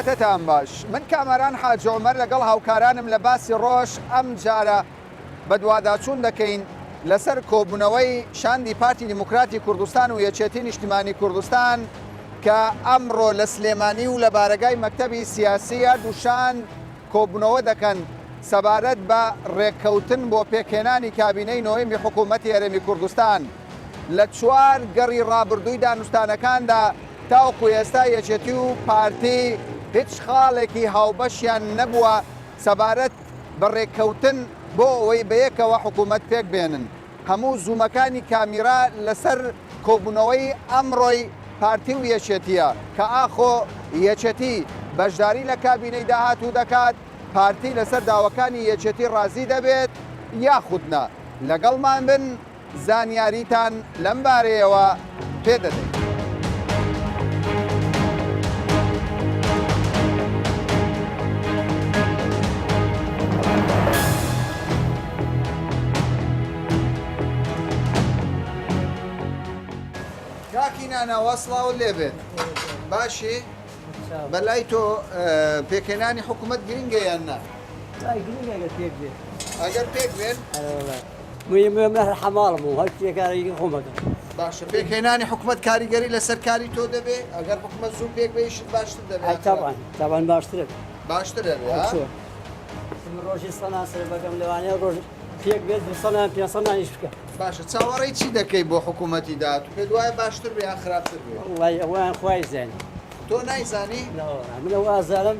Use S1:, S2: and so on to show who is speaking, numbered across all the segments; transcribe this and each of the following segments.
S1: کاتتان باش من کامەران حاجی عومەر لەگەڵ هاوکارانم لە باسی ڕۆژ ئەم جارە بەدواداچوون دەکەین لەسەر کۆبوونەوەی شاندی پارتی دیموکراتی کوردستان و یەکێتی نیشتیمانی کوردستان کە ئەمڕۆ لە سلێمانی و لە بارەگای مەکتەبی سیاسی هەردوو شاند کۆبوونەوە دەکەن سەبارەت بە ڕێککەوتن بۆ پێکهێنانی کابینەی نۆیەمی حکوومەتی هەرێمی کوردستان. لە چوار گەڕی ڕابردووی دانوستانەکاندا تاوەکو ئێستا یەکێتی و پارتی هیچ خاڵێکی هاوبەشیان نەبووە سەبارەت بە ڕێککەوتن بۆ ئەوەی بەیەکەوە حکوومەت پێکبێنن. هەموو زوومەکانی کامیرا لەسەر کۆبوونەوەی ئەمڕۆی پارتی و یەکێتییە کە ئاخۆ یەکێتی بەشداری لە کابینەی داهاتوو دەکات، پارتی لەسەر داواکانی یەکێتی ڕازی دەبێت یاخود نا؟ لەگەڵمان بن زانیاریتان لەم بارەیەوە پێ دەدەین. کاکی نانەوا سڵاوت لێبێت باشی بەلای تۆ پێکهێنانی حکوومەت گرنگە یان نا؟
S2: گرنگە ئەگەر پێک بێت
S1: ئەگەر پێک بێن
S2: من هەر حەماڵم و هەر کرێکارێکی خۆم ئەکەم.
S1: باشە پێکهێنانی حکومەت کاریگەری لەسەر کاری تۆ دەبێ؟ ئەگەر حکومەت زوو پێک بێ ئیشت باشتر دەبێ؟
S2: ئەی تەبعەن تەبعەن باشترە.
S1: باشتر دەبێ ها؟
S2: چۆن؟ من ڕۆژی سەنان سەرف ئەکەم لەوانەیە ڕۆژ پێک بێت دوو سەنان پێنج سەنانیش بکەم.
S1: باشە چاوەڕێی چی دەکەی بۆ حکومەتی داهاتوو؟ پێت وایە باشتر بێ یان خراپتر بێ؟
S2: وەڵڵاهی ئەوەیان خوا ئەیزانێ.
S1: تۆ نایزانی؟
S2: نەوەڵا من ئەوە ئەزانم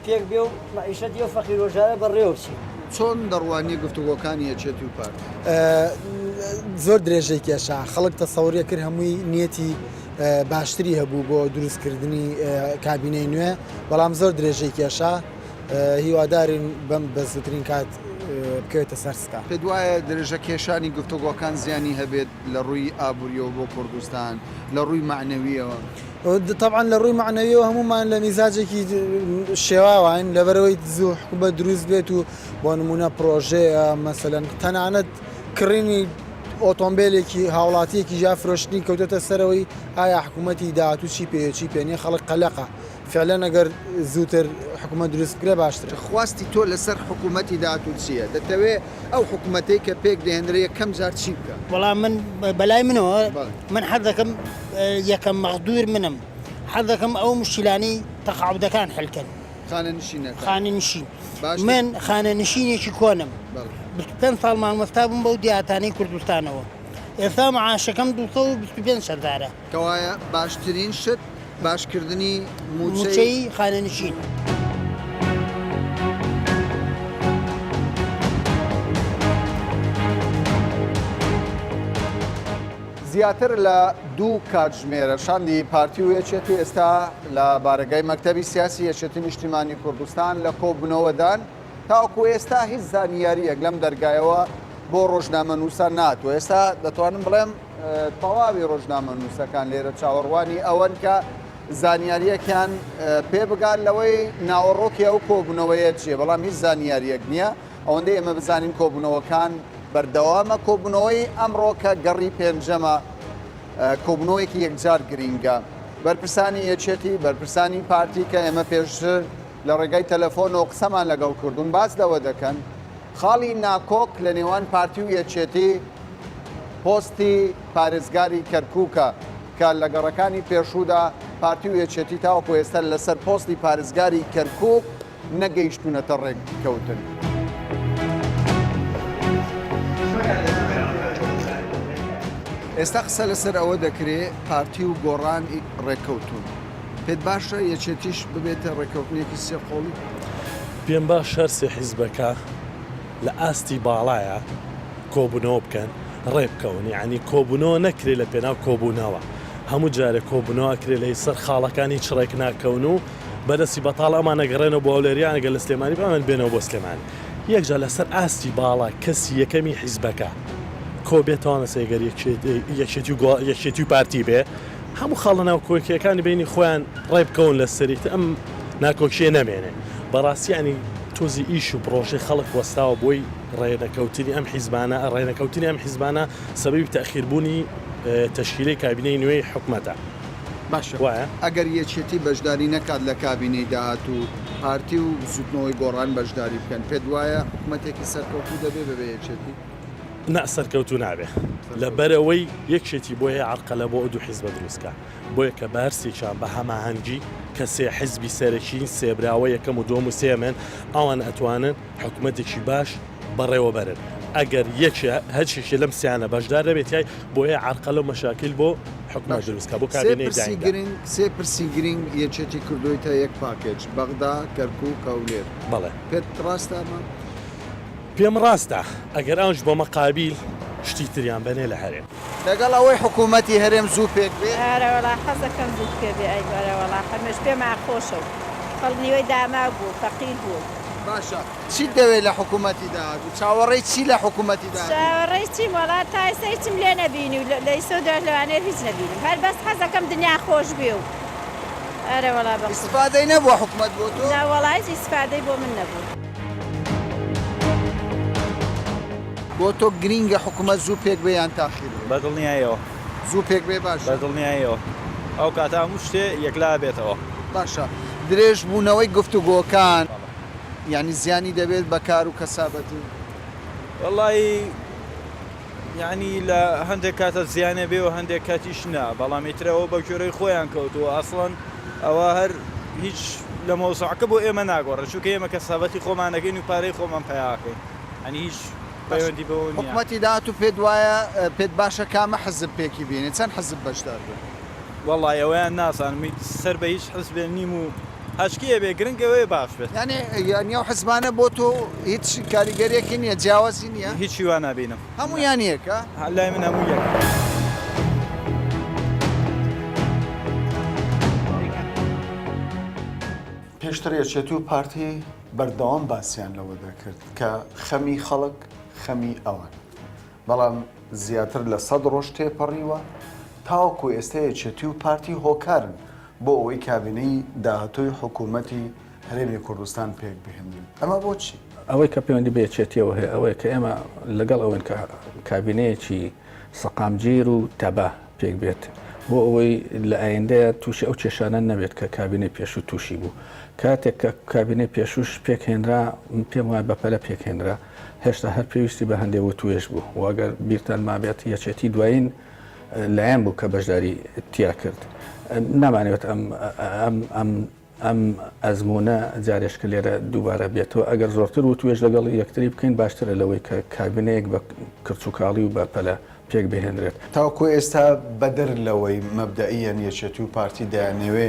S2: پێک بێ و مەعیشەتی ئەو فەقیر و هەژارە بەڕێوە بچێ.
S1: چۆن دەڕوانیە گفتوگۆکانی یەکێتی و پارتی؟
S3: زۆر درێژەی کێشا، خەڵک تەسەوری کرد هەمووی نیەتی باشتری هەبوو بۆ دروستکردنی کابینەی نوێ، بەڵام زۆر درێژەی کێشا، هیوادارین بەم بە زووترین کات بکەوێتە سەر سکا.
S1: پێت وایە درێژە کێشانی گفتوگۆکان زیانی هەبێت لە ڕووی ئابووریەوە بۆ کوردستان، لە ڕووی مەعنەویەوە؟
S3: تەبعەن لە ڕووی مەعنەویەوە هەموومان لە میزاجێکی شێواواین، لەبەرئەوەی زوو حکوومەت دروست بێت و بۆ نموونە پرۆژەیە مەسەلەن تەنانەت کڕینی ئۆتۆمبیلێکی هاوڵاتیەکی یا فرۆشتنی کەوتۆتە سەرەوەی ئایا حکوومەتی داهاتوو چی پێیە چی پێ نییە خەڵک قەلەقە فعلەن ئەگەر زووتر حکوومەت دروست بکرێ باشترە.
S1: خواستی تۆ لەسەر حکوومەتی داهاتوو چییە؟ دەتەوێ ئەو حکوومەتەی کە پێک دەهێنرێ یەکەم جار چی بکا؟
S4: وەڵا من بەلای منەوە من حەز دەکەم یەکەم مەغدور منم حەز دەکەم ئەو مشکیلانەی تەقاعودەکان حل کەن.
S1: خانەنشینەکان.
S4: خانەنشین. من خانەنشینێکی کۆنم. 25 ساڵ مامۆستا بووم بەو دیاتانەی کوردستانەوە. ئێستا معاشەکەم 225 هەزارە.
S1: کەوایە باشترین شت باشکردنی
S4: مووچەی خانەنشین.
S1: زیاتر لە دوو کاتژمێرە شاندی پارتی و یەکێتی ئێستا لە بارەگای مەکتەبی سیاسی یەکێتی نیشتیمانی کوردستان لە کۆبوونەوەدان، تاوەکو ئێستا هیچ زانیارییەک لەم دەرگایەوە بۆ ڕۆژنامەنووسان نەهاتووە، ئێستا دەتوانم بڵێم تەواوی ڕۆژنامەنووسەکان لێرە چاوەڕوانی ئەوەن کە زانیارییەکیان پێ بگات لەوەی ناوەڕۆکی ئەو کۆبوونەوەیە چییە، بەڵام هیچ زانیارییەک نییە. ئەوەندەی ئێمە بزانین کۆبوونەوەکان بەردەوامە، کۆبوونەوەی ئەمڕۆ کە گەڕی پێنجەمە کۆبوونەوەیەکی یەکجار گرینگە. بەرپرسانی یەکێتی، بەرپرسانی پارتی کە ئێمە پێشتر لە ڕێگای تەلەفۆنەوە قسەمان لەگەڵ کردوون باس لەوە دەکەن خاڵی ناکۆک لە نێوان پارتی و یەکێتی پۆستی پارێزگاری کەرکووکە کە لە گەڕەکانی پێشوودا پارتی و یەکێتی تاوەکو ئێستا لەسەر پۆستی پارێزگاری کەرکووک نەگەیشتوونەتە ڕێککەوتن. ئێستا قسە لەسەر ئەوە دەکرێ پارتی و گۆڕان ڕێککەوتوون. پێت باشە یەکێتیش ببێتە ڕێککەوتنێکی سێ قۆڵی؟
S5: پێم باشە هەر سێ حیزبەکە لە ئاستی باڵایا کۆبوونەوە بکەن ڕێ بکەون یەعنی کۆبوونەوە نەکرێ لە پێناو کۆبوونەوە هەموو جارێ کۆبوونەوە ئەکرێ لە سەر خاڵەکان هیچ ڕێک ناکەون و بەدەستی بەتاڵ ئەمان ئەگەڕێنەوە بۆ هەولێر یان ئەگەر لە سلێمانی بن ئەمان بێنەوە بۆ سلێمانی یەکجار لەسەر ئاستی باڵا کەسی یەکەمی حیزبەکە کۆ بێتەوە مەسەی گەر یەکێتی و یەکێتی و پارتی بێ هەموو خاڵە ناوکۆکیەکانی بینی خۆیان ڕێ بکەون لە سەری ئەم ناکۆکیە نەمێنێ بەڕاستی ینی تۆزی ئیش و پرۆژەی خەڵک وەستاوە بۆی ڕێنەکەوتنی ئەم حیزبانە ڕێنەکەوتنی ئەم حیزبانە سەبەبی تەخیربوونی تەشکیلەی کابینەی نوێی حکومەتە.
S1: باشە
S5: وایە؟
S1: ئەگەر یەکێتی بەشداری نەکات لە کابینەی داهاتوو، پارتی و بزوتنەوەی گۆڕان بەشداری بکەن، پێت وایە حکومەتێکی سەرکەوتوو دەبێ بەبێ یەکێتی؟
S5: نا سەرکەوتوو نابێ لەبەرئەوەی یەکێتی بۆیە عەرقەلە بۆ ئەو دوو حیزبە دروست کا بۆیە کە بە هەرسێکیان بە هەماهەنگی کە سێ حیزبی سەرەکین سێ براوە یەکەم و دووەم و سێیەمن ئەوان ئەتوانن حکومەتێکی باش بەڕێوەبەرن ئەگەر یەکێ هەرچێکی لەم سیانە بەشدار نەبێت تای بۆیە عەرقەلە و مەشاکیل بۆ حکومەت
S1: باشە
S5: دروست کا بۆ
S1: سێ
S5: کابینەی
S1: پرسی
S5: دایندا.
S1: گرنگ سێ پرسی گرنگ یەکێتی کردۆیتە یەک پاکێج بەغدا کەرکوک هەولێر
S5: بەڵێ.
S1: پێت ڕاستە ئەمە؟
S5: پێم ڕاستە ئەگەر ئەوانیش بۆ مەقابیل شتی تریان بەنێ لە هەرێم.
S1: لەگەڵ ئەوەی حکوومەتی هەرێم زوو پێک بێ؟
S6: ئەرەوەڵا حەزەکەم زوو پێ بێ ئەی ئەرەوەڵا هەمێش پێمان خۆشە و خەڵک نیوەی داماو بوو فەقیر بوو.
S1: باشە چیت دەوێ لە حکوومەتی داهاتوو؟ چاوەڕێی چی لە حکوومەتی داهاتوو؟
S6: چاوەڕێی چیم وەڵا تا ئێستا هیچم لێ نەبینی و لە ئیسەو دواش لەوانەیە هیچ نەبینم هەر بەس حەزەکەم دنیا خۆش بێ و ئەرەوەڵا بە.
S1: ئیستفادەی نەبووە حکومەت بۆ تۆ؟
S6: نەوەڵا هیچ ئیستفادەی بۆ من نەبوو.
S1: بۆ تۆ گرینگە حکومەت زوو پێک بێ یان تاخیر بێ؟
S7: بە دڵنیایەوە.
S1: زوو پێک بێ باشە.
S7: بە دڵنیایەوە. ئەو کاتە هەموو شتێ یەکلا ئەبێتەوە.
S1: باشە درێژ بوونەوەی گفتوگۆکان یانی زیانی دەبێت بە کار و کەسابەتی؟
S7: وەڵایی یانی لە هەندێک کاتە زیانێ بێ و هەندێک کاتیش نا بەڵام ئیتر ئەوە بە گوێرەی خۆیان کەوتووە ئەسڵەن ئەوە هەر هیچ لە مەوزوعەکە بۆ ئێمە ناگۆڕێت چونکە ئێمە کەسابەتی خۆمان ئەکەین و پارەی خۆمان پەیا ئەکەین یانی هیچ پەیوەندی بەوە نییە.
S1: حکومەتی داهاتوو پێت وایە پێت باشە کامە حزب پێکی بێنێ چەند حزب بەشدار بن؟
S7: وەڵای ئەوەیان نازانم هیچ سەر بە هیچ حزبێ نیم و هەرچکی ئەبێ گرنگ ئەوەیە باش بێت.
S1: یانی یانی ئەو حزبانە بۆ تۆ هیچ کاریگەریەکی نییە جیاوازی نییە؟
S7: هیچی وا نابینم.
S1: هەموویان یەکە؟
S7: لای من هەموو یەکە.
S1: پێشتر یەکێتی و پارتی بەردەوام باسیان لەوە دەکرد کە خەمی خەڵک خەمی ئەوان، بەڵام زیاتر لە سەد ڕۆژ تێپەڕیوە تاوەکو ئێستا یەکێتی و پارتی هۆکارن بۆ ئەوەی کابینەی داهاتووی حکوومەتی هەرێمی کوردستان پێکبهێنرێت، ئەمە بۆچی؟
S8: ئەوەی کە پەیوەندی بە یەکێتییەوە هەیە ئەوەیە کە ئێمە لەگەڵ ئەوەین کە کابینەیەکی سەقامگیر و تەبا پێک بێت بۆ ئەوەی لە ئایندەیە تووشی ئەو کێشانە نەبێت کە کابینەی پێشوو تووشی بوو. کاتێک کە کابینەی پێشووش پێکهێنرا پێم وایە بەپەلە پێکهێنرا، هێشتا هەر پێویستی بە هەندێ وتوێژ بوو و ئەگەر بیرتان مابێت یەکێتی دوایین لایەن بوو کە بەشداری تیا کرد. نامانەوێت ئەم ئەم ئەم ئەم ئەزموونە جارێشکە لێرە دووبارە بێتەوە، ئەگەر زۆرتر وتوێژ لەگەڵ یەکتری بکەین باشترە لەوەی کە کابینەیەک بە کرچوکاڵی و بە پەلە پێک بهێنرێت.
S1: تاوەکو ئێستا بەدەر لەوەی مەبدەئیەن یەکێتی و پارتی دەیانەوێ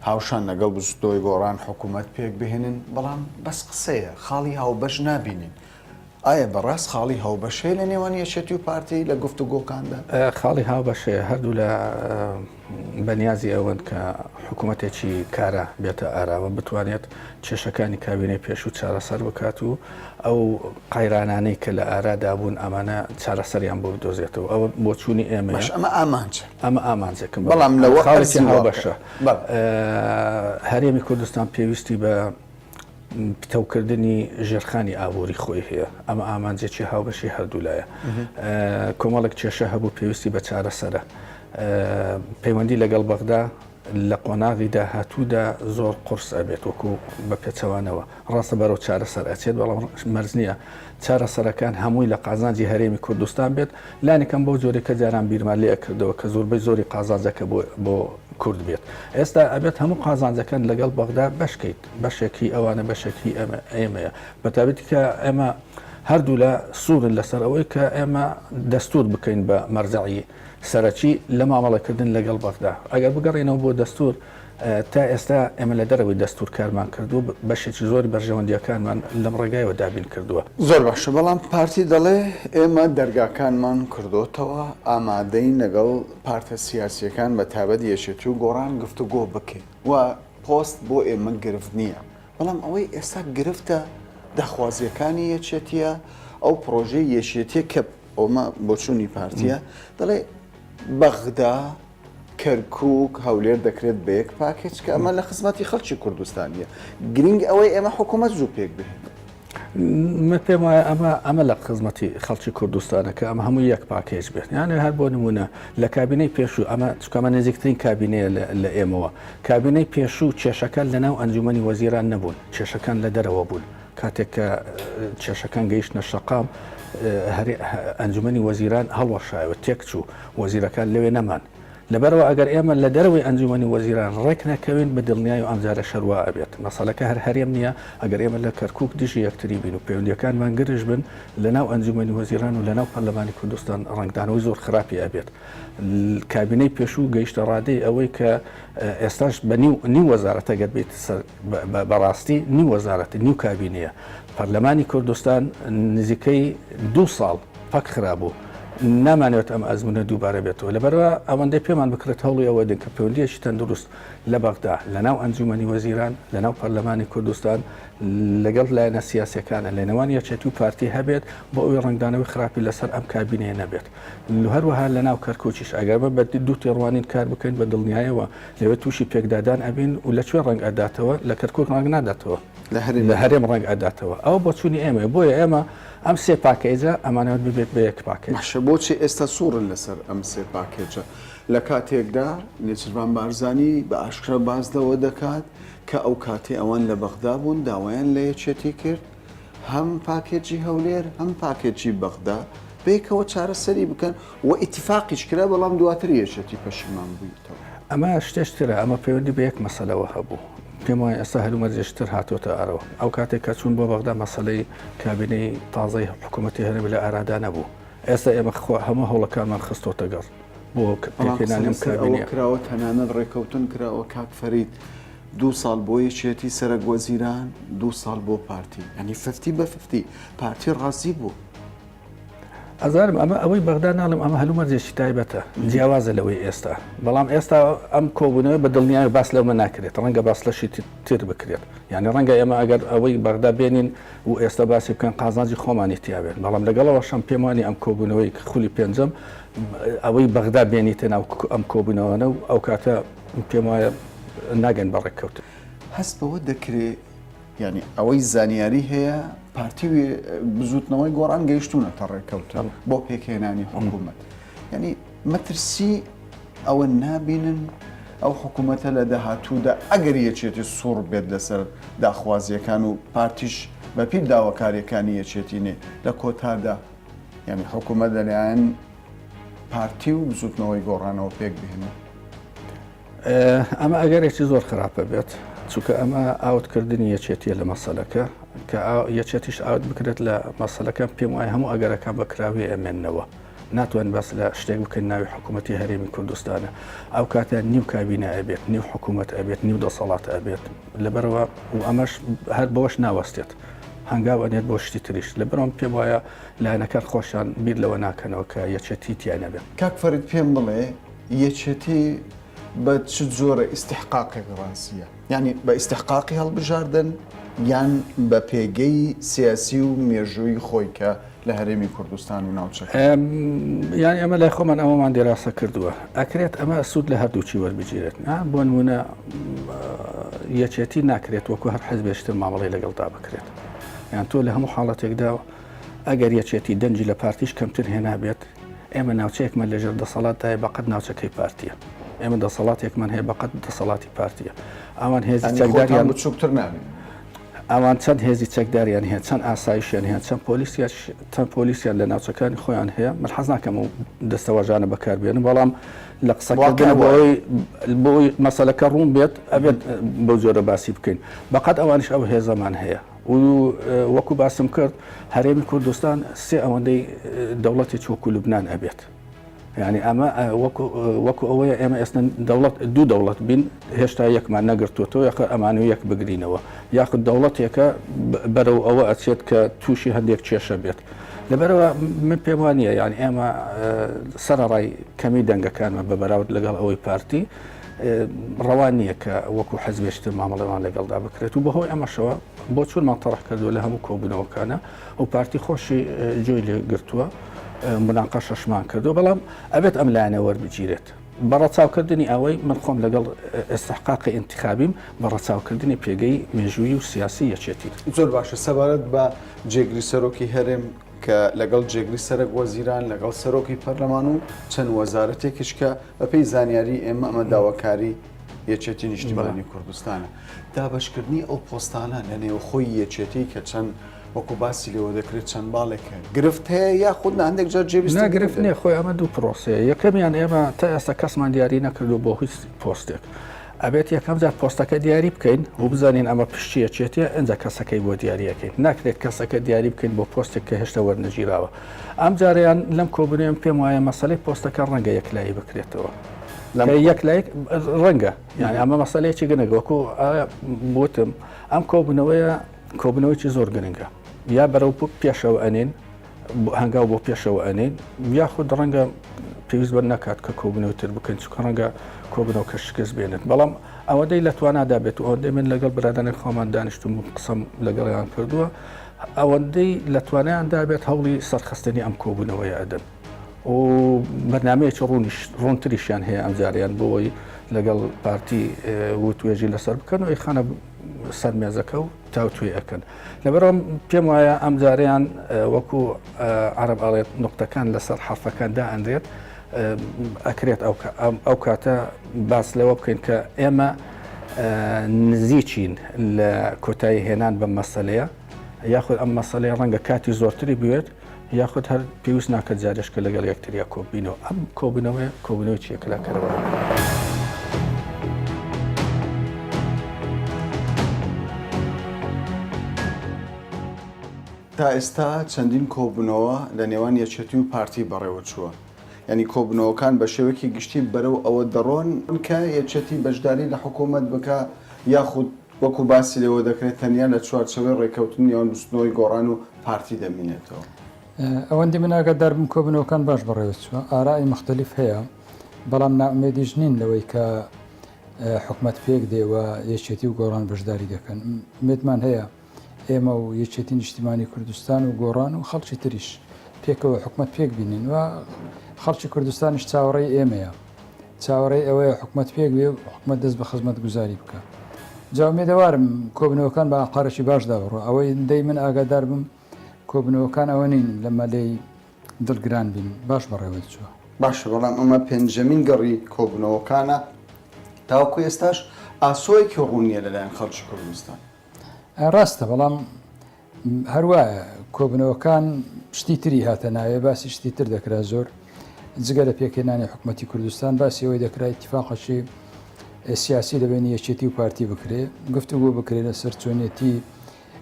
S1: هاوشان لەگەڵ بزوتنەوەی گۆڕان حکومەت پێکبهێنن، بەڵام بەس قسەیە، خاڵی هاوبەش نابینین. ئایا بەڕاست خاڵی هاوبەش هەیە لە نێوان یەکێتی و پارتی لە گفتوگۆکاندا؟
S8: خاڵی هاوبەش هەیە، هەردوولا بەنیازی ئەوەن کە حکوومەتێکی کارا بێتە ئاراوە، بتوانێت کێشەکانی کابینەی پێشوو چارەسەر بکات و ئەو قەیرانانەی کە لە ئارادا بوون ئەمانە چارەسەریان بۆ بدۆزێتەوە. ئەوە بۆچوونی ئێمەیە.
S1: باش ئەمە ئامانجە.
S8: ئەمە ئامانجێکم
S1: بەڵام لەوە
S8: خاڵێکی هاوبەشە. هەرێمی کوردستان پێویستی بە پتەوکردنی ژێرخانی ئابووری خۆی هەیە، ئەمە ئامانجێکی هاوبەشی هەردوولایە. کۆمەڵێک کێشە هەبوو پێویستی بە چارەسەرە. پەیوەندی لەگەڵ بەغدا لە قۆناغی داهاتوودا زۆر قورس ئەبێت وەکو بە پێچەوانەوە ڕاستە بەرەو چارەسەر ئەچێت بەڵام مەرج نییە چارەسەرەکان هەمووی لە قازانجی هەرێمی کوردستان بێت لانیکەم بەو جۆرەی کە جاران بیرمان لێ ئەکردەوە کە زۆربەی زۆری قازانجەکە بۆ بۆ کورد بێت ئێستا ئەبێت هەموو قازانجەکان لەگەڵ بەغدا بەشکەیت بەشێک هی ئەوانە بەشێک هی ئەمە ئێمەیە بەتابەتی کە ئێمە هەردوولا سوورن لەسەر ئەوەی کە ئێمە دەستور بکەین بە مەرجەعی سەرەکی لە مامەڵەکردن لەگەڵ بەغدا ئەگەر بگەڕێنەوە بۆ دەستور تا ئێستا ئێمە لە دەرەوەی دەستور کارمان کردووە، بەشێکی زۆری بەرژەوەندییەکانمان لەم ڕێگایەوە دابین کردووە.
S1: زۆر باشە، بەڵام پارتی دەڵێ ئێمە دەرگاکانمان کردۆتەوە، ئامادەین لەگەڵ پارتە سیاسییەکان بە تایبەت یەکێتی و گۆڕان گفتوگۆ بکەین و پۆست بۆ ئێمە گرفت نییە، بەڵام ئەوەی ئێستا گرفتە داخوازییەکانی یەکێتییە، ئەو پڕۆژەی یەکێتییە کە ئەومە بۆچوونی پارتییە دەڵێ بەغدا کەرکوک، هەولێر دەکرێت بە یەک پاکێج کە ئەمە لە خزمەتی خەڵکی کوردستان نییە. گرنگ ئەوەی ئێمە حکوومەت زوو پێک بهێنین.
S8: من پێم وایە ئەمە ئەمە لە خزمەتی خەڵکی کوردستانە کە ئەمە هەموو یەک پاکێج بێت یانێ هەر بۆ نمونە لە کابینەی پێشوو ئەمە چکەمە نزیکترین کابینەیە لە ئێمەوە کابینەی پێشوو کێشەکان لە ناو ئەنجومەنی وەزیران نەبوون کێشەکان لە دەرەوە بوون کاتێک کە کێشەکان گەیشتە شەقام ئەنجومەنی وەزیران هەڵوەشایەوە تێکچوو وەزیرەکان لەوێ نەمان لەبەرئەوە ئەگەر ئێمە لە دەرەوەی ئەنجومەنی وەزیران ڕێک نەکەوین بە دڵنیایەوە ئەمجارە شەر وا ئەبێت. مەسەلەکە هەر هەرێم نییە، ئەگەر ئێمە لە کەرکوک دژی یەکتری بین و پەیوەندییەکانمان گرژ بن لە ناو ئەنجومەنی وەزیران و لە ناو پەرلەمانی کوردستان ڕەنگدانەوەی زۆر خراپی ئەبێت. کابینەی پێشوو گەیشتە ڕادەی ئەوەی کە ئێستاش بە نیو نیو وەزارەت ئەگەر بێیتە سەر بە ڕاستی نیو وەزارەت نیو کابینەیە. پەرلەمانی کوردستان نزیکەی دوو ساڵ پەک خرابوو، نامانەوێت ئەم ئەزموونە دووبارە بێتەوە، لەبەرئەوە ئەوەندەی پێمان بکرێت هەوڵی ئەوە دەین کە پەیوەندییەکی تەندروست لە بەغدا، لەناو ئەنجوومەنی وەزیران، لەناو پەرلەمانی کوردستان، لەگەڵ لایەنە سیاسییەکانە، لەنێوان یەکێتی و پارتی هەبێت، بۆ ئەوەی ڕەنگدانەوەی خراپی لەسەر ئەم کابینەیە نەبێت. هەروەها لەناو کەرکووکیش ئەگەر بە دوو تێڕوانین کار بکەین، بە دڵنیایەوە لەوێ تووشی پێکدادان ئەبین و لە کوێ ڕەنگ ئەداتەوە؟ لە کەرکووک ڕەنگ ناداتەوە. لە هەرێم ڕەنگ ئەداتەوە. ئەوە بۆچوونی ئێمەیە. بۆیە ئێمە ئەم سێ پاکێجە ئەمانەوێت ببێت بە یەک پاکێج.
S9: باشە بۆچی ئێستا سوورن لەسەر ئەم سێ پاکێجە؟ لە کاتێکدا نێچیرڤان بارزانی بە ئاشکرا باس لەوە دەکات کە ئەو کاتەی ئەوان لە بەغدا بوون داوایان لە یەکێتی کرد هەم پاکێجی هەولێر هەم پاکێجی بەغدا بەیەکەوە چارەسەری بکەن و ئیتیفاقیش کرا بەڵام دواتر یەکێتی پەشیمان بوویتەوە.
S8: ئەمە شتێش ترە، ئەمە پەیوەندی بە یەک مەسەلەوە هەبوو. پێم وایە ئێستا هەلومەرجێکی تر هاتۆتە ئارەوە. ئەو کاتێک کە چوون بۆ بەغدا مەسەلەی کابینەی تازەی حکوومەتی هەرێم لە ئارادا نەبوو. ئێستا ئێمە خۆ هەموو هەوڵەکانمان خستۆتە گەڕ بۆ
S9: بەڵام قسە
S8: پێکهێنانی ئەم
S9: لەسەر ئەوە
S8: کابینەیە.
S9: کراوە تەنانەت ڕێکەوتن کراوە کاک فەرید دوو ساڵ بۆ یەکێتی سەرەک وەزیران دوو ساڵ بۆ پارتی یانی ففتی بە ففتی پارتی ڕازی بوو.
S8: ئەزانم ئەمە ئەوەی بەغدا ناڵێم ئەمە هەلومەرجێکی تایبەتە جیاوازە لەوەی ئێستا بەڵام ئێستا ئەم کۆبوونەوە بە دڵنیای باس لەومە ناکرێت ڕەنگە باس لە شتی تر بکرێت یعنی ڕەنگە ئێمە ئەگەر ئەوەی بەغدا بێنین و ئێستا باسی بکەن قازانجی خۆمانی تیابێت بەڵام لەگەڵەوە شەم پێم وانی ئەم کۆبوونەوەی خولی پێنجەم ئەوەی بەغدا بێنیتە ناو ئەم کۆبوونەوەنە و ئەو کاتە پێم وایە ناگەن بە ڕێککەوتن.
S9: هەست بەوە دەکرێ یانی ئەوەی زانیاری هەیە پارتی و بزوتنەوەی گۆڕان گەیشتونەتە ڕێککەوتن بۆ پێکهێنانی حکوومەت یعنی مەترسی ئەوە نابینن ئەو حکوومەتە لە داهاتوودا ئەگەر یەکێتی سوڕ بێت لەسەر داخوازیەکان و پارتیش بەپی داواکاریەکانی یەکێتی نێ لە کۆتادا یعنی حکوومەت لەلایەن پارتی و بزوتنەوەی گۆڕانەوە پێک بهێنن.
S8: ئەمە ئەگەرێکی زۆر خراپە بێت چونکە ئەمە ئاوتکردنی یەکێتیە لە مەسەلەکە کە یەکێتیش ئاوت بکرێت لە مەسەلەکە پێم وایە هەموو ئەگەرەکان بە کراوی ئەمێنەوە ناتوان باس لە شتێک بکەن ناوی حکوومەتتی هەرێمی کوردستانە ئەو کاتە نیو کابینە ئەبێت نیو حکوومەت ئەبێت نیو دەسەڵات ئەبێت لەبەرەوە و ئەمەش هەر بەوەش ناوەستێت هەنگاو ئەنێت بۆ شتی تریش لەبەرم پێم وایە لایەنەکان خۆشیان بیر لەوە ناکەنەوە کە یەکێتی تیا نەبێت.
S9: کاک فەرید پێم بڵێ یەکێتی بە چ جۆرە ئیستحقاقێک ڕازییە؟ یانی بە ئیستحقاقی هەڵبژاردن یان بە پێگەی سیاسی و مێژوویی خۆی کە لە هەرێمی کوردستان و ناوچەکە؟
S8: یانی ئەمە لای خۆمان ئەوەمان دیراسە کردووە ئەکرێت ئەمە سوود لە هەردووکی وەربگیرێت بۆ نمونە یەکێتی ناکرێت وەکو هەر حزبێشتر مامەڵی لەگەڵدا بکرێت یان تۆ لە هەموو حاڵەتێکدا ئەگەر یەکێتی دەنگی لە پارتیش کەمتر هێنابێت، ئێمە ناوچەیەکمان لەژێر دەسەڵاتدایە بەقەد ناوچەکەی پارتیە. ئێمە دەسەڵاتێکمان هەیە بەقەد دەسەڵاتی پارتیە. ئەوان هێزی
S9: یانی خۆتان
S8: چەکداریان
S9: بچووکتر نابین.
S8: ئەوان چەند هێزی چەکداریان هەیە، چەند ئاسایشیان هەیە، چەند پۆلیسیان چەند پۆلیسیان لە ناوچەکانی خۆیان هەیە. من حەز ناکەم ئەو دەستەواژانە بەکار بێنم، بەڵام لە قسەکردن
S9: واقع وایە.
S8: بۆی بۆی مەسەلەکە ڕوون بێت ئەبێت بەو جۆرە باسی بکەین. بەقەد ئەوانیش ئەو هێزەمان هەیە. و وەکو باسم کرد هەرێمی کوردستان سێ ئەوەندەی دەوڵەتێکی وەکو لوبناان ئەبێت. یعنی ئەمە وەکو ئەوەیە ئێمە ئێستا دەوڵەت دوو دەوڵەت بین هێشتا یەکمان نەگرتووەتەوە یاخە ئەمان و یەک بگرینەوە یاخود دەوڵەتێکە بەرەو ئەوە ئەچێت کە تووشی هەندێک کێشە بێت. لەبەرەوە من پێم وانە یان ئێمە سەرەڕای کەمی دەنگەکانمان بە بەراورد لەگەڵ ئەوەی پارتی ڕەوا نییە کە وەکو حزبێکی تر مامەڵەمان لەگەڵدا بکرێت و بەهۆی ئەمەشەوە بۆچوونمان تەڕح کردووە لە هەموو کۆبوونەوەکانە و پارتی خۆشی جۆی لێ گرتووە مناقەشەشمان کردووە بەڵام ئەبێت ئەم لایەنە وەربگیرێت. بە ڕەچاوکردنی ئەوەی من خۆم لەگەڵ ئێستحقاقی ئینتخابیم بە ڕەچاوکردنی پێگەی مێژوویی و سیاسی یەکێتی.
S9: زۆر باشە سەبارەت بە جێگری سەرۆکی هەرێم کە لەگەڵ جێگری سەرەک وەزیران لەگەڵ سەرۆکی پەرلەمان و چەند وەزارەتێکیش کە بەپێی زانیاری ئێمە ئەمە داواکاری یەکێتی نیشتیمانی کوردستانە دابەشکردنی ئەو پۆستانە لە نێوخۆی یەکێتی کە چەند وەکو باسی لێوە دەکرێت چەند باڵێک هەیە گرفت هەیە یاخود نا هەندێک جار جێ
S8: نا گرفت نییە خۆی ئەمە دوو پرۆسەیە یەکەمیان ئێمە تا ئێستا کەسمان دیاری نەکردو بۆ هیچ پۆستێک ئەبێت یەکەم جار پۆستەکە دیاری بکەین و بزانین ئەمە پشتی یەکێتیە ئینجا کەسەکەی بۆ دیاریەکەین ناکرێت کەسەکە دیاری بکەین بۆ پۆستێک کە هێشتا وەرنەگیراوە ئەم جارەیان لەم کۆبوونەوەم پێم وایە مەسەلەی پۆستەکە ڕەنگە یەکلایی بکرێتەوە یەکلایک ڕەنگە یعنی ئەمە مەسەلەیەکی گرنگە وەکو بوتم ئەم کۆبوونەوەیە کۆبوونەوەیەکی زۆر گرنگە یا بەرەو پێشەوە ئەنێن هەنگاو بۆ پێشەوە ئەنێن یاخود ڕەنگە پێویست بە نەکات کە کۆبوونەوەی تر بکەین چونکە ڕەنگە کۆبوونەوەکە شکست بێنێت بەڵام ئەوەندەی لە توانادا بێت و ئەوەندەی من لەگەڵ برادەرانی خۆمان دانیشتوم و قسەم لەگەڵیان کردووە ئەوەندەی لە توانایاندا بێت هەوڵی سەرخستنی ئەم کۆبوونەوەیە ئەدەن و بەرنمەیەکی ڕوونیش ڕوونتریشیان هەیە ئەمجاریان بۆی لەگەڵ پارتی وتوێژی لەسەر بکەن و ئەیخەنە سەر مێزەکە و تاوتوێ ئەکەن لەبەرم پێم وایە ئەمجارەیان وەکو عەرەب ئەڵێت نقطەکان لەسەر حەرفەکان دائەنرێت ئەکرێت ئەو کاتە باس لەوە بکەین کە ئێمە نزیکین لە کۆتایی هێنان بە مەسلەیە یاخود ئەم مەسلەیە ڕەنگە کاتی زۆرتری بوێت یاخود هەر پێویست ناکات جارێش کە لەگەڵ یەکتریا کۆببینەوە ئەم کۆبوونەوەیە کۆبوونەوەیەکی یەکلاکەرەوە.
S9: تا ئێستا چەندین کۆبوونەوە لە نێوان یەکێتی و پارتی بەڕێوەچووە، یانی کۆبوونەوەکان بە شێوەیەکی گشتی بەرەو ئەوە دەڕۆن کە یەکێتی بەشداری لە حکوومەت بکا یاخود وەکو باسی لێوە دەکرێت تەنیا لە چوارچێوەی ڕێککەوتنی نێوان بزوتنەوەی گۆڕان و پارتی دەمینێتەوە.
S10: ئەوەندی من ئاگادار بم کۆبوونەوەکان باش بەڕێوەچووە، ئارای موختەلیف هەیە، بەڵام نائومێدیش نین لەوەی کە حکومەت پێک دێ و یەکێتی و گۆڕان بەشداری دەکەن. ئومێدمان هەیە ئێمە و یەکێتی نیشتیمانی کوردستان و گۆڕان و خەڵکی تریش پێکەوە حکومەت پێک بینین و خەڵکی کوردستانیش چاوەڕێی ئێمەیە. چاوەڕێی ئەوەیە حکومەت پێک بێ و حکومەت دەست بە خزمەتگوزاری بکا. جا ئومێدەوارم کۆبوونەوەکان بە ئاقارێکی باشدا بڕوا. ئەوەی دەی من ئاگادار بم کۆبوونەوەکان ئەوە نین لەمە لێی دڵگران بین، باش بەڕێوە چووە.
S9: باشە بەڵام ئەمە پێنجەمین گەڕی کۆبوونەوەکانە تاوەکو ئێستاش ئاسۆیەکی ڕوون نییە لەلایەن خەڵکی کوردستان.
S10: ڕاستە بەڵام هەر وایە کۆبنەوەکان شتی تری هاتە ناوێ باسی شتی تر دەکرا زۆر جگە لە پێکهێنانی حکوومەتی کوردستان باسی ئەوەی دەکرا ئیتفاقەکی سیاسی لە بینی یەکێتی و پارتی بکرێ گفتوگۆ بکرێ لەسەر چۆنیەتی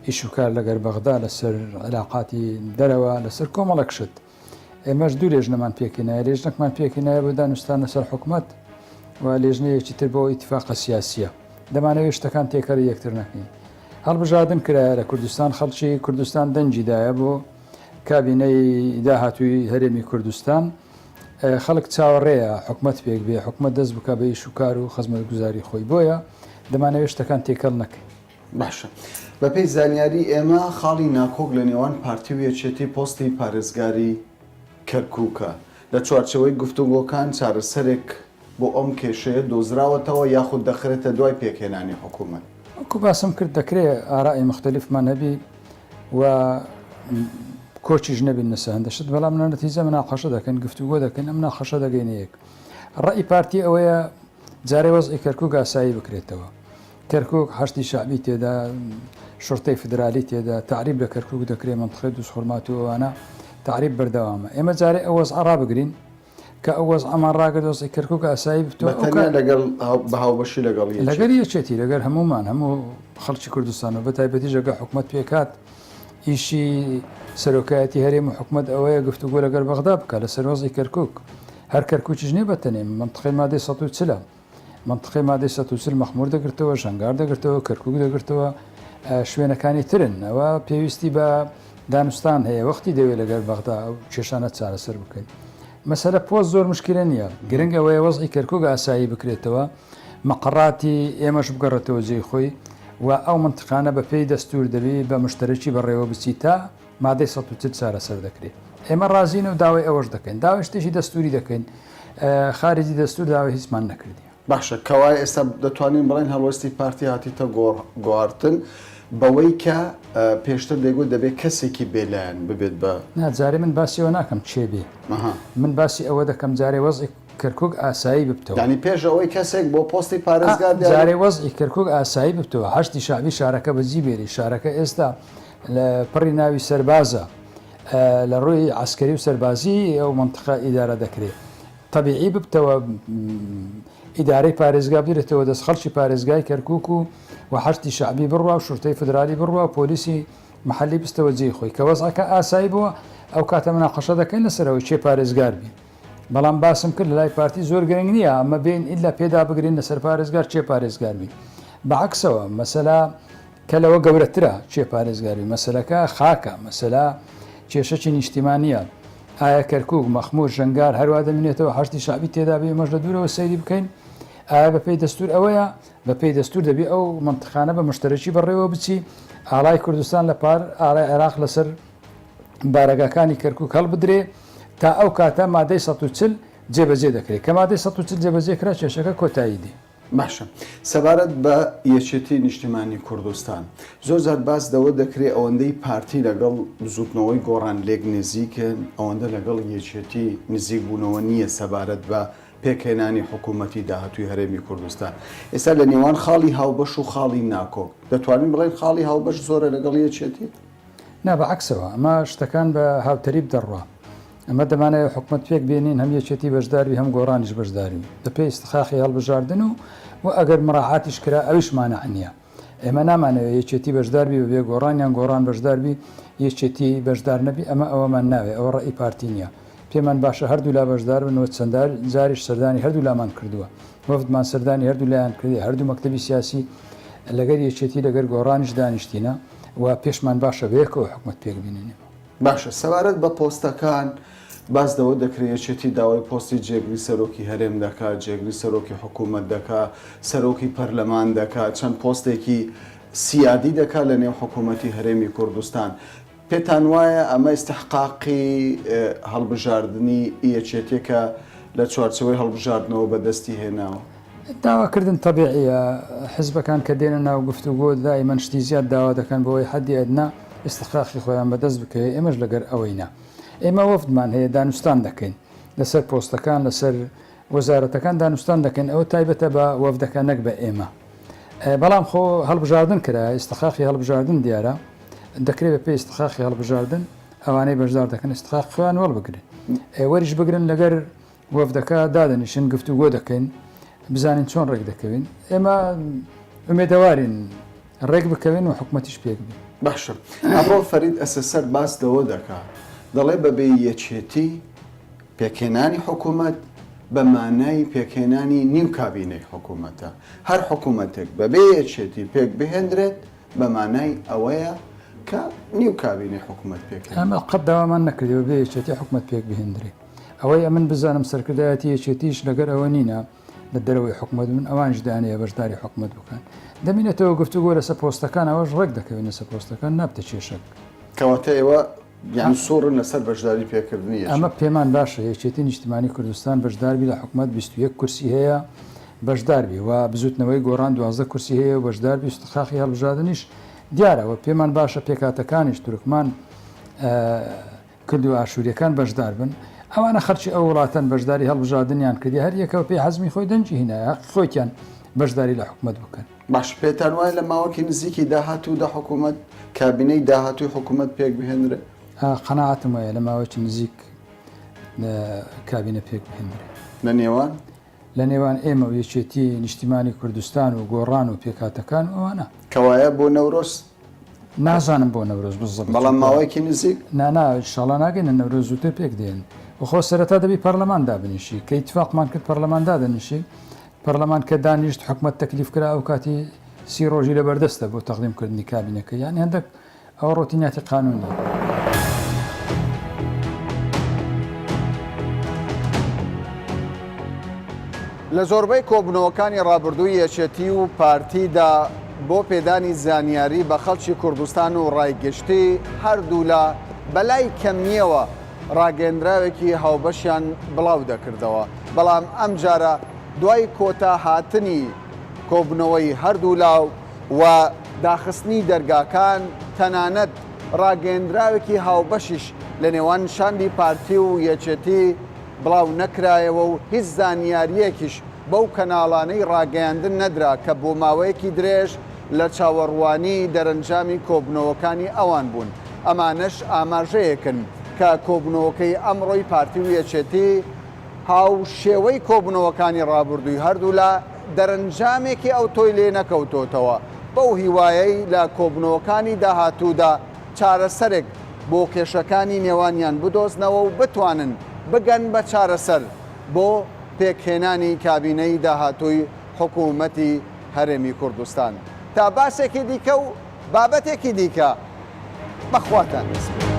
S10: ئیش و کار لەگەر بەغدا لەسەر علاقاتی دەرەوە لەسەر کۆمەڵێک شت ئێمەش دوو لێژنەمان پێکهێنایە، لێژنەکمان پێکهێنایە بۆ دانوستان لەسەر حکومەت و لێژنەیەکی تر بۆ ئیتفاقە سیاسییە. دەمانەوێت شتەکان تێکەڵی یەکتر نەکەین. هەڵبژاردن کرایە لە کوردستان، خەڵکی کوردستان دەنگی دایە بۆ کابینەی داهاتووی هەرێمی کوردستان. خەڵک چاوەڕێیە حکومەت پێک بێ، حکومەت دەست بکا بە ئیش و کار و خزمەتگوزاری خۆی. بۆیە دەمانەوێت شتەکان تێکەڵ نەکەین.
S9: باشە بەپێی زانیاری ئێمە خاڵی ناکۆک لە نێوان پارتی و یەکێتی پۆستی پارێزگاری کەرکوکە، لە چوارچێوەی گفتوگۆکان چارەسەرێک بۆ ئەم کێشەیە دۆزراوەتەوە یاخود دەخرێتە دوای پێکهێنانی حکومەت؟
S10: وەکو باسم کرد دەکرێ ئارای موختەلیفمان هەبی و کۆچیش نەبین لەسەر هەندە شت، بەڵام لە نەتیجە مناقەشە دەکەین، گفتوگۆ دەکەین، ئەم مناقەشە دەگەینە یەک. ڕەئی پارتی ئەوەیە جارێ وەزعی کەرکوک ئاسایی بکرێتەوە. کەرکوک حەشدی شەعبی تێدا، شوڕتەی فدرالی تێدا، تەعریب لە کەرکوک دەکرێ، مەنتقەی دوزخورماتوو ئەوانە تەعریب بەردەوامە. ئێمە جارێ ئەو وەزعە ڕابگرین، کە ئەو وەزعەمان ڕاگرت وەزعی کەرکوک ئاسایی ببتەوە،
S9: بە تەنیا لەگەڵ بە هاوبەشی لەگەڵ یەکێتی؟
S10: لەگەر یەکێتی، لەگەر هەموومان، هەموو خەڵکی کوردستان و بە تایبەتیش ئەگەر حکومەت پێکهات، ئیشی سەرۆکایەتی هەرێم و حکومەت ئەوەیە گفتوگۆ لەگەر بەغدا بکا لەسەر وەزعی کەرکوک. هەر کەرکوکیش نییە بە تەنێ، مەنتقەی مادەی 140 ە. مەنتقەی مادەی 140 مەخمور دەگرتەوە، شەنگار دەگرتەوە، کەرکوک دەگرتەوە، شوێنەکانی ترن. ئەوە پێویستی بە دانوستان هەیە، وەختی دەوێت لەگەر بەغدا ئەو کێشانە چارەسەر بکەین. مەسەلە پۆست زۆر مشکلە نییە، گرنگ ئەوەیە وەزعی کەرکوک ئاسایی بکرێتەوە، مەقەڕاتی ئێمەش بگەڕێتەوە جێی خۆی و ئەو مەنتقانە بە پێی دەستوور دەبی بە مشتەرەکی بەڕێوە بچی تا مادەی 140 چارەسەر دەکرێ. ئێمە ڕازین و داوای ئەوەش دەکەین. داوای شتێکی دەستووری دەکەین. خارجی دەستور داوای هیچمان نەکردیە.
S9: باشە کەوایە ئێستا دەتوانین بڵێین هەڵوێستی پارتی هاتیتە گۆڕتن بەوەی کە پێشتر دەیگوت دەبێت کەسێکی بێلایەن ببێت بە.
S10: نا جارێ من باسی ئەوە ناکەم کێ بێ من باسی ئەوە دەکەم جارێ وەزعی کەرکوک ئاسایی ببتەوە.
S9: یانی پێش ئەوەی کەسێک بۆ پۆستی پارێزگار دیاری.
S10: جارێ وەزعی کەرکوک ئاسایی ببتەوە حەشدی شەعبی شارەکە بەجی بێری شارەکە ئێستا لە پڕی ناوی سەربازە لە ڕووی عەسکەری و سەربازی ئەو مەنتقە ئیدارە دەکرێ تەبیعی ببتەوە ئیدارەی پارێزگا بدرێتەوە دەست خەڵکی پارێزگای کەرکوک و و حەشدی شەعبی بڕوا و شورتەی فدرالی بڕوا و پۆلیسی محەلی بستەوە جێی خۆی کە وەزعەکە ئاسایی بووە ئەو کاتە مناقەشە دەکەین لەسەر ئەوەی کێ پارێزگار بی بەڵام باسم کرد لەلای پارتی زۆر گرنگ نییە ئەمە بێین ئیلا پێدا بگرین لەسەر پارێزگار کێ پارێزگار بی بەعەکسەوە مەسەلە کە لەوە گەورەترە کێ پارێزگار بی مەسەلەکە خاکە مەسەلە کێشەکی نیشتیمانییە ئایا کەرکوک، مەخمور، شنگال هەروا دەمینێتەوە حەشدی شەعبی تێدا بێ ئێمەش لە دوورەوە سەیری بکەین؟ ئایا بەپێی دەستور ئەوەیە؟ بەپێی دەستور دەبێ ئەو مەنتقانە بە مشتەرەکی بەڕێوە بچی، ئاڵای کوردستان لە پار ئاڵای عێراق لەسەر بارەگاکانی کەرکوک هەڵبدرێ تا ئەو کاتە مادەی 140 جێبەجێ دەکرێت کە مادەی 140 جێبەجێ کرا کێشەکە کۆتایی دێ.
S9: باشە سەبارەت بە یەکێتی نیشتیمانی کوردستان زۆر جار باس لەوە دەکرێ ئەوەندەی پارتی لەگەڵ بزوتنەوەی گۆڕان لێک نزیکن ئەوەندە لەگەڵ یەکێتی نزیک بوونەوە نییە سەبارەت بە پێکهێنانی حکوومەتی داهاتووی هەرێمی کوردستان ئێستا لە نێوان خاڵی هاوبەش و خاڵی ناکۆک دەتوانین بڵێن خاڵی هاوبەش زۆرە لەگەڵ یەکێتی؟
S10: نا بە عەکسەوە ئەمە شتەکان بە هاوتەریب دەڕوا. ئەمە دەمانەوێت حکومەت پێک بێنین هەم یەکێتی بەشداربی هەم گۆڕانیش بەشداربی بەپێی ئیستحقاقی هەڵبژاردن و و ئەگەر مراعاتیش کرا ئەویش مانع نییە ئێمە نامانەوێت یەکێتی بەشداربی بەبێ گۆڕان یان گۆڕان بەشداربی یەکێتی بەشدار نەبی ئەمە ئەوەمان ناوێ ئەوە ڕەئی پارتی نییە پێمان باشە هەردوولا بەشدار بن و چەندار جاریش سەردانی هەردوولامان کردووە وەفدمان سەردانی هەردوو لایان کردی هەردوو مەکتەبی سیاسی لەگەر یەکێتی لەگەر گۆڕانیش دانیشتینە و پێشمان باشە بەیەکەوە حکومەت پێک بینین.
S9: باشە سەبارەت بە پۆستەکان باس لەوە دەکرێت یەکێتی داوای پۆستی جێگری سەرۆکی هەرێم دەکات، جێگری سەرۆکی حکوومەت دەکات، سەرۆکی پەرلەمان دەکات، چەند پۆستێکی سیادی دەکات لە نێو حکوومەتی هەرێمی کوردستان. پێتان وایە ئەمە ئیستحقاقی هەڵبژاردنی یەکێتیە کە لە چوارچێوەی هەڵبژاردنەوە بەدەستی هێناوە؟
S10: داواکردن تەبیعیە، حزبەکان کە دێنە ناو گفتوگۆ دائیمەن شتی زیاد داوا دەکەن بۆ ئەوەی حەدی ئەدنا ئیستحقاقی خۆیان بەدەست بکەوێت، ئێمەش لەگەر ئەوەینە. ئێمە وەفدمان هەیە دانوستان دەکەین لەسەر پۆستەکان، لەسەر وەزارەتەکان دانوستان دەکەین، ئەوە تایبەتە بە وەفدەکە نەک بە ئێمە. بەڵام خۆ هەڵبژاردن کرا، ئیستحقاقی هەڵبژاردن دیارە، دەکرێت بەپێی ئیستحقاقی هەڵبژاردن ئەوانەی بەشدار دەکەن ئیستحقاقی خۆیان وەربگرن. وەریش بگرن لەگەر وەفدەکە دادەنیشن گفتوگۆ دەکەین بزانین چۆن ڕێک دەکەوین ئێمە ئومێدەوارین ڕێک بکەوین و حکومەتیش پێک بێ.
S9: باشە ئەمڕۆ فەرید ئەسەسەر باس لەوە دەکا دەڵێ بەبێ یەکێتی پێکهێنانی حکوومەت بە مانای پێکهێنانی نیو کابینەی حکوومەتە هەر حکوومەتێک بەبێ یەکێتی پێک بهێندرێت بە مانای ئەوەیە کە نیو کابینەی حکوومەت پێک
S10: ئەمە قەت داوامان نەکردی بەبێ یەکێتی حکوومەت پێک بهێندرێ. ئەوەی ئەمن بزانم سەرکردایەتی یەکێتیش لەگەر ئەوە نینە لە دەرەوەی حکومەت بن ئەوانیش دانەیە بەشداری حکومەت بکەن دەمینێتەوە گفتوگۆ لەسەر پۆستەکان ئەوەش ڕێک دەکەوین لەسەر پۆستەکان نابتە کێشەک.
S9: کەواتە ئێوە یانی سوورن لەسەر بەشداری پێکردنی یەکێتی؟
S10: ئەمە پێمان باشە یەکێتی نیشتیمانی کوردستان بەشداربی لە حکومەت 21 کورسی هەیە بەشداربی و بزوتنەوەی گۆڕان 12 کورسی هەیە و بەشداربی ئیستحقاقی هەڵبژاردنیش دیارە و پێمان باشە پێکهاتەکانیش تورکمان کرد و ئاشوریەکان بەشدار بن، ئەوانە خەڵکی ئەو وڵاتەن بەشداری هەڵبژاردنیان کردی هەر یەکەو پێی حەزمی خۆی دەنگی هینایە هەقی خۆیتیان بەشداری لە حکومەت بکەن.
S9: باشە پێتان وایە لە ماوەکی نزیکی داهاتوودا حکومەت کابینەی داهاتووی حکومەت پێک بهێنرێ؟
S10: قەناعەتم وایە لە ماوەکی نزیک کابینە پێک بهێنرێ.
S9: لە نێوان؟
S10: لە نێوان ئێمە و یەکێتی نیشتیمانی کوردستان و گۆڕان و پێکهاتەکان و ئەوانە.
S9: کەوایە بۆ نەورۆز؟
S10: نازانم بۆ نەورۆز بزەبت.
S9: بەڵام ماوەیەکی نزیک؟
S10: نا نا ئیشاڵا ناگەینە نەورۆز زووتر پێک دێن. خۆ سەرەتا دەبی پەرلەمان دابنیشی. کە ئیتفاقمان کرد پەرلەمان دادەنیشی. پەرلەمان کە دانیشت حکومەت تەکلیف کرا ئەو کاتی سی ڕۆژی لەبەردەستە بۆ تەقدیم کردنی کابینەکە. یانی هەندەک ئەوە ڕۆتیناتی قانونیە.
S1: لە زۆربەی کۆبوونەوەکانی ڕابردووی یەکێتی و پارتیدا بۆ پێدانی زانیاری بە خەڵکی کوردستان و ڕای گشتی هەردوولا بەلای کەمییەوە ڕاگەیەندراوێکی هاوبەشیان بڵاو دەکردەوە. بەڵام ئەمجارە دوای کۆتا هاتنی کۆبوونەوەی هەردوولا و داخستنی دەرگاکان، تەنانەت ڕاگەیەندراوێکی هاوبەشیش لە نێوان شاندی پارتی و یەکێتی بڵاو نەکرایەوە و هیچ زانیارییەکیش بەو کەناڵانەی ڕاگەیاندن نەدرا کە بۆ ماوەیەکی درێژ لە چاوەڕوانی دەرەنجامی کۆبوونەوەکانی ئەوان بوون. ئەمانەش ئاماژەیەکن کە کۆبوونەوەکەی ئەمڕۆی پارتی و یەکێتی هاوشێوەی کۆبوونەوەکانی ڕابردووی هەردوولا دەرەنجامێکی ئەوتۆی لێ نەکەوتۆتەوە، بەو هیوایەی لە کۆبوونەوەکانی داهاتوودا چارەسەرێک بۆ کێشەکانی نێوانیان بدۆزنەوە و بتوانن بگەن بە چارەسەر بۆ پێکهێنانی کابینەی داهاتووی حکوومەتی هەرێمی کوردستان. تا باسێکی دیکە و بابەتێکی دیکە بە خواتان دەسپێرم.